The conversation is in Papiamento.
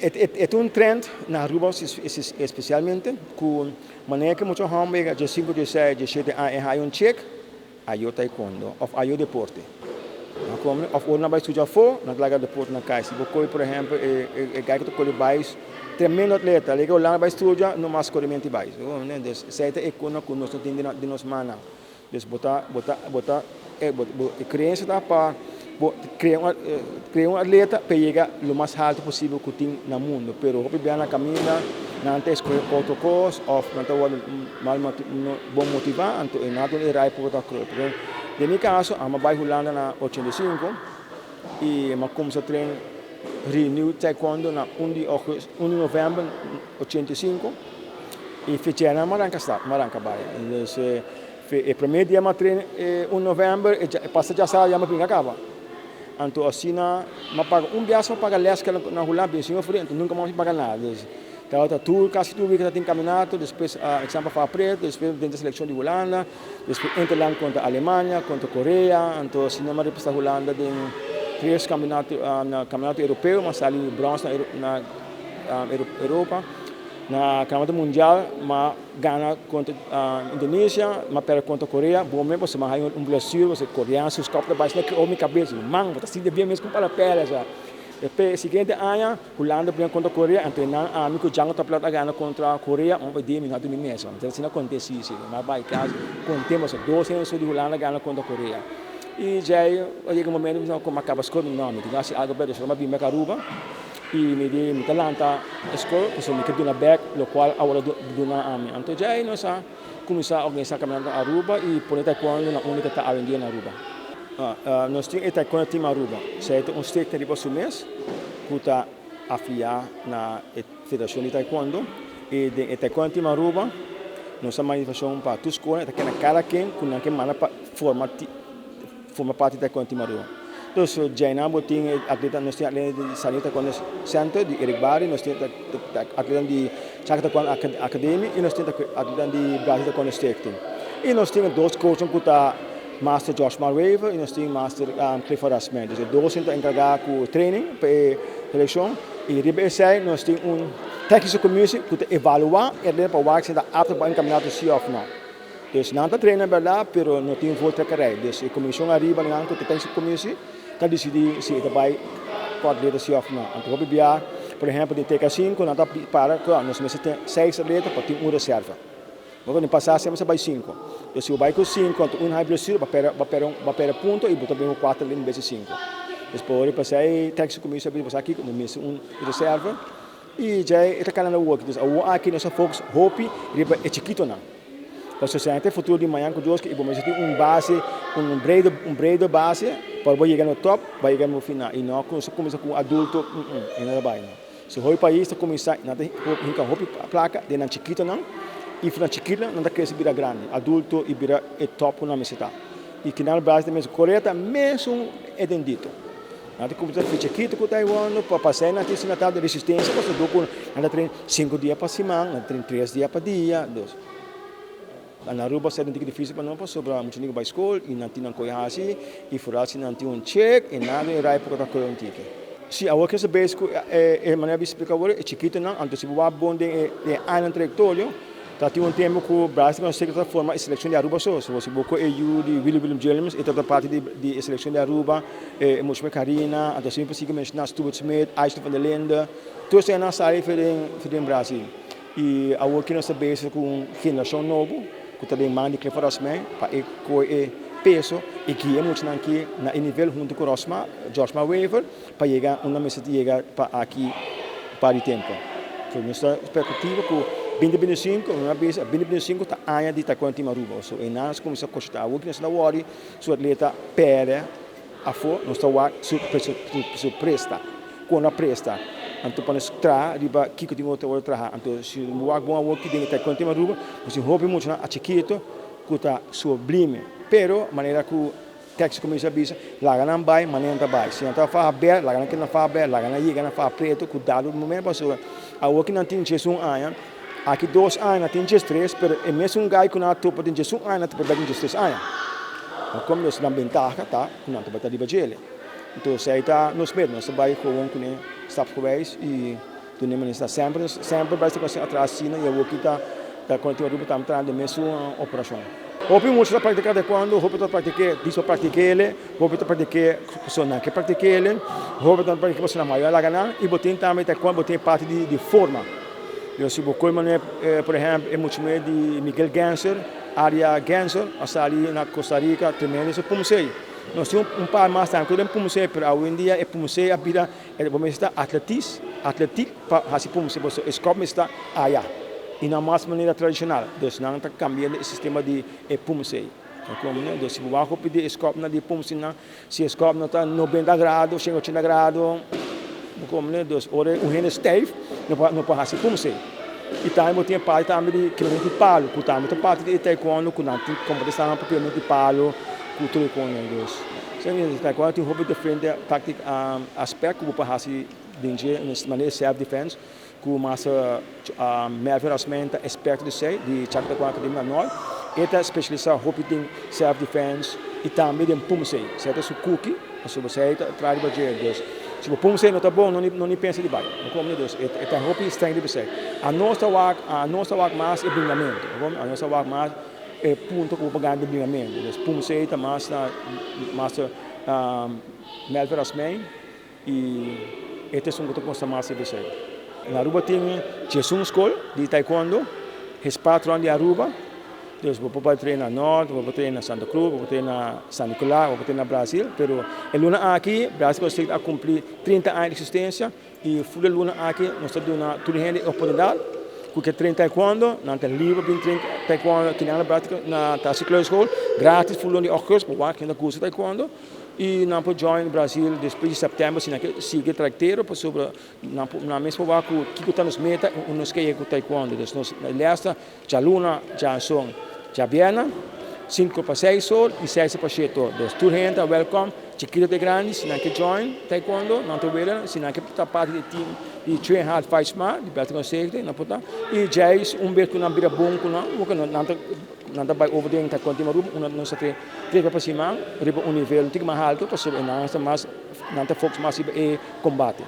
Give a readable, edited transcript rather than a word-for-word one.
E ta un trend na Aruba especialmente cu manera cu mucha homber yega diescinco, diesseis, diesshete aña e haya un check, ayo taekwondo of ayo deporte. Of ora nan bay studia afo, nan ta laga deporte na cas. Si bo coge por ehempel e guy cu ta core bais, tremendo atleta, lege Holanda bay studia, no mas coremento di bais. Dus esey ta e cosnan cu nos no tin den nos mannan. Dus bo ta, bo ta, bo ta, e bo bo e creencia ta pa bo crea un crea un atleta pa e yega lo mas halto posibel cu tin na mundo. Pero hopi bia na caminda nan ta escoge otro cos of nan ta wordo mal no bon motiva anto e nan ta e rai por ta groot. Den mi caso ami a bay Hulanda na 85 y mi a cuminsa train Renew Taekwondo na un di august un di november 85. Y fechanan mi a start, mi a ranca bay. Dus e prome dia mi a train e un november, e pasa djasabra ya mi a bringa caba. Anto asina mi a paga un biaha mi a paga les na Hulanda bin sin ofri, anto nunca mas mi paga nada. Dus tabata tur casi tur week tabatin caminato, despues examen pa faha preto, despues den e seleccion di Hulanda, despues interland contra Alemania, contra Korea, anto asina mi a representa Hulanda den tres caminato, caminato europeo, mi a sali brons na Europa. Na Campeonato Mundial m'a gana contra Indonesia, m'a perde contra Korea, bo mes pasobra m'a haña un blessure, pasobra koreano su skop ta bai asina keo mi kabes, man bo ta sinti bien mes ku para perde sa. Despues e siguiente aña Hulanda bringa contra Korea, anto e nan ami ku Django Toplat a gana contra Korea, un dia mi no a durmi mes, anto asina akontesí si, m'a bai kas konten pasobra dos hende so di Hulanda a gana contra Korea. I djei a yega un momento mi a kaba skol, mi no, mi tin ku hasi algu beter, so m'a bin bek Aruba. I mi di mi ta lanta e skol pasobra mi ke duna bek lokual a wòrdu duna ami. Anto djei nos a kuminsá organisá kampionato na Aruba i pone taekwondo na unda ke ta awendia na Aruba. Nos tin e Taekwondo Team Aruba. Esei ta un stichting riba su mes ku ta afiliá na e federashon di taekwondo. I den e Taekwondo Team Aruba nos a manda invitashon pa tur skol e ta keda kada ken ku nan ke manda pa forma forma parti di Taekwondo Team Aruba. Dus djainan bo tin e atleta, nos tin atleta di Sani Taekwondo Center di Eric Barry, nos tin atleta di Chaka Taekwondo Academy y nos tin atleta di Brazil Taekwondo Stichting. Y nos tin e dos coachnan cu ta Master Josh Marwever y nos tin Master Clifford Rasmijn. Dus e dos ta encarga cu training pa e seleccion y riba esey nos tin un technische commissie cu ta evalua e atleta pa wak si e ta apto pa un campeonato si of no. Dus nan ta traina berdad pero no tin voortrekkerij. Dus e comision ariba nan cu ta ten su commissie ta dicidi si e ta bay cu atleta si of no. Anto hopi bia por ehempel den TK sinku nan ta para cu nos mester ten seis atleta pa tin un reserva. Bo ta pasa semper sa bay sinku. Dus si bo bay cu sinku anto un hay blessure bo perde bo perde punto y bo ta bin cu cuater en bes di sinku. Dus por esey tecnico commissie a bisa bo sa kico no mester un reserva. I djei e ta kana na woki. Dus awor aki nos a focus hopi riba e chikitonan. Pasobra si ta e futuro di mañan ku Dios ke i bo mester tin un base, un brede, un brede base pa bo yega na top, pa yega na final. I no ku nos a kuminsá ku un adulto, mm, e no ta bai no. Si hopi pais ta kuminsá, nan ta hinka hopi plaka den nan chikitonan i for nan chikitonan nan ta krese bira grandi, adulto i bira e top ku nan mester ta. I kinan base ta mes, Korea ta mesun etendito. Nan ta kuminsá ficha kito ku Taiwan pa pasá nan tin asina tantu resistensia pasobra dor ku nan ta train sinku dia pa siman, nan ta train tres dia pa dia. Dus na Aruba sa tin difisil pa nan pasobra mucha hende ku bai skol i nan tin nan koe hasi i foral si nan tin un chek i nada e rai poko ta koe un tiki. Si awor ke sa bes ku e manera di splika awor e chikitonan anto si bo wak bon den e añanan trayektorio Ta tin un tempu ku Brazil ta seka ta forma e selekshon di Aruba so. So si bo ku e yu di Willy Willem Jelems e tabata parti di di e selekshon di Aruba, e Moshme Carina, anto asina por sigui menshoná Stuart Smit, Aisling van der Linde, tur esei nan sali for den for den Brazil. I awor ki nos ta bezig ku un generashon nobo ku ta den man di Clifford Rasmijn pa e kohe e peso i guia e muchanan aki na e nivel huntu ku Rosma, Joshma Wever pa yega unda mester yega pa aki un par di tempu. So nos ta perspectiva cu binti binti sinku, nos a bisa binti binti sinku ta aña di Taekwondo Team Aruba. So einan nos cuminsa cochita. Awor ki nos ta worry su atleta perde afo, nos ta wak su su presta, con a presta. Anto pa nos traha riba kico tin cu worde traha. Anto si bo wak bon awor ki den e Taekwondo Team Aruba, nos tin hopi muchanan a chikito cu ta sublime. Pero manera cu Tekst kuminsá bisa, Laga nan bai, manera nan ta bai. Si nan ta faha bèr, laga nan keda na faha bèr, laga nan yega na faha pretu ku dado momento pasobra awor ki nan tin djesun aña, aki dos aña nan tin djestres, pero e mesun gai ku nan a topa den djesun aña nan ta por bai den djestres aña. Ma komo nos nan bentaha ta ku nan tabata riba djele. Entonces esei ta nos meta, nos ta bai gewoon kuné stapsgewijs i. Duna minister semper semper bai ta atras asina y awoki ta ta con Aruba tambe ta den mesun operacion. Hopi mucha ta practica taekwondo, hopi ta practique diso practiquele, hopi ta practique pasobra nan ke practiquele, hopi ta practique pasobra nan mayor a laga nan y bo tin tambe taekwondo bo tin e parti di di forma. Yo si bo coy manera por ehempel e mucha muher di Miguel Genser, Aria Genser a sali na Costa Rica tremendo su pumsey. Nos tin un par mas tambe cu den pumsey pero awendia e pumsey a bira E bo mester ta atletis, atletik pa hasi pumse boso e skòp mester ta aya i no mas manera tradishonal. Dus nan ta kambiando e sistema di e pumse ei. Komprende? Dus si bo wak hopi di e skòpnan di e pumsenan, si e skòp no ta nobenta grado, shen ochenta grado, bo komprende? Dus ora un hende stijf no por no por hasi pumse. I tambe bo tin e parti tambe di kilometer di palu ku tambe ta parti di e taekwondo ku nan tin kompetenshanan pa kilometer di palu ku tur e konen. Dus. Taekwondo tin hopi diferente tactic aspect ku bo por hasi den dje manera self defense ku master Melvin Rasmijn ta experto di esei di Chakra Taekwondo Academia na Noord. E ta specialisa hopi den self defense i tambe den pumsei. Esei ta su kuki pasobra esei ta traha riba dje. Dus si bo pumsei no ta bon no ni pensa di bai. Bo komprende? Dus e ta hopi streng riba esei. Anos ta wak anos ta wak mas e bringamentu. Bo komprende? Anos ta wak mas. E punto ku bo por gana den bringamentu. Dus Pumsei ta mas na Master Melvin Rasmijn i e ta esun ku ta kosta mas riba esei. Na Aruba tin diesun skol di taekwondo, es patron di Aruba. Dus bo por bai train na Noord, bo por train na Santa Cruz, bo por train na San Nicolas, bo por train na Brasil. Pero e luna aki Brasil State a kumpli 30 aña di eksistensia. I fu de luna aki nos ta duna tur hende e oportunidat ku ke train taekwondo, nan ta liber bin train taekwondo kinan na Bratica na Tassi Kluischool gratis fu luna di augustus pa wak hende gusta taekwondo i nan por join Brasil despues di september si nan ke sigui trayectero pasobra nan por nan mes por wak ku kiko ta nos meta i unda nos ke yega ku taekwondo. Dus nos les ta djaluna, djason, djabièrnè sinku pa seis or i seis pa shete or. Dus tur hende ta welkom, chikito te grandi, si nan ke join taekwondo nan ta wele, si nan ke ta parti di e team di Train Hard Fight Smart di Bertha Consejo nan por ta. I djais un bes ku nan bira bon ku nan, oke nan ta nan ta bai over den taekwondo team Aruba unda nos ta train tres bes pa siman riba un nivel un tiki mas alto pasobra nan ta mas nan ta focus mas riba e kombate.